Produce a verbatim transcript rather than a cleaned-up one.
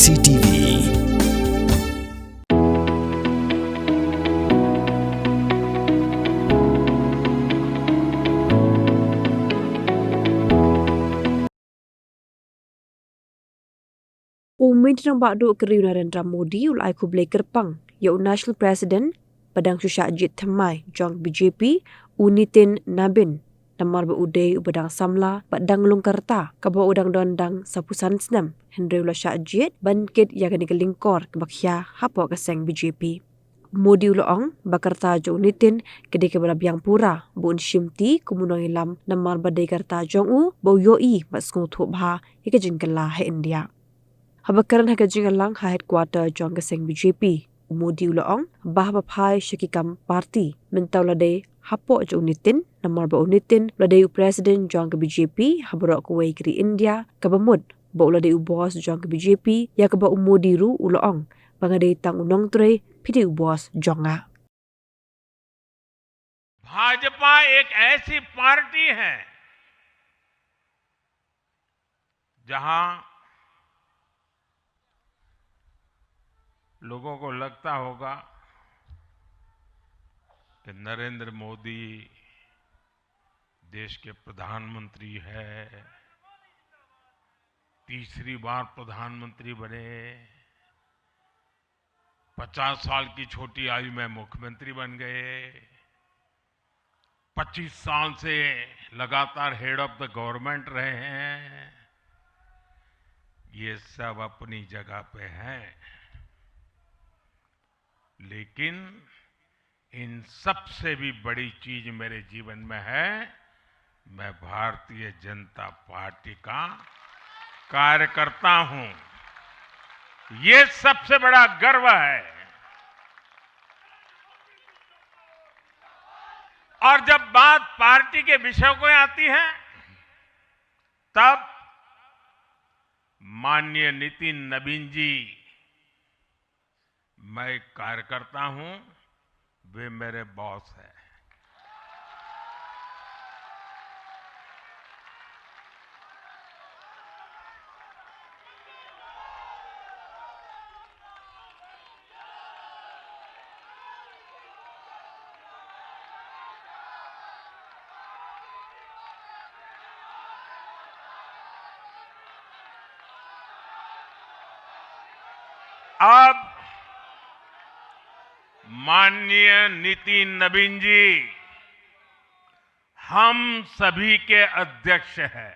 C T V. U Myntri Rangbah Duh ka ri u Narendra Modi u la ai khublei kyrpang ïa u National President ba dang shu shah jied thymmai jong B J P, u Nitin Nabin, namar ba u dei uba dang samla bad dang lung ka rta kaba u dang don dang saphew san snem, hynrei u la shah jied ban kit ïa kane ka lyngkor kaba khia hapoh ka seng B J P. Modi u la ong ba ka rta jong u Nitin ka dei kaba la biang pura ba un shimti kum u nongïalam namar ba dei ka rta jong u ba u ïohi bad sngewthuh bha ïa ka jingkylla ha India. Haba kren ha ka jingïalang ha headquarter jong ka seng B J P, u Modi u la ong ba haba phai sha ki kam party, mynta u la dei hapoh jong u Nitin namar ba u Nitin u la dei u president jong ka B J P ha baroh kawei ka ri India, kaba mut ba u la dei u boss jong ka B J P ïa kaba u Modi ruh u la ong ba nga dei tang u nongtrei, phi dei u boss jong nga. भाजपा एक ऐसी पार्टी है जहां लोगों को लगता होगा कि नरेंद्र मोदी देश के प्रधानमंत्री है, तीसरी बार प्रधानमंत्री बने, पचास साल की छोटी आयु में मुख्यमंत्री बन गए, पच्चीस साल से लगातार हेड ऑफ द गवर्नमेंट रहे हैं। ये सब अपनी जगह पे हैं, लेकिन इन सबसे भी बड़ी चीज मेरे जीवन में है, मैं भारतीय जनता पार्टी का कार्यकर्ता हूं। ये सबसे बड़ा गर्व है। और जब बात पार्टी के विषयों को आती है, तब माननीय नितिन नबीन जी, मैं एक कार्यकर्ता हूं, वे मेरे बॉस हैं। अब माननीय नितिन नबीन जी हम सभी के अध्यक्ष हैं।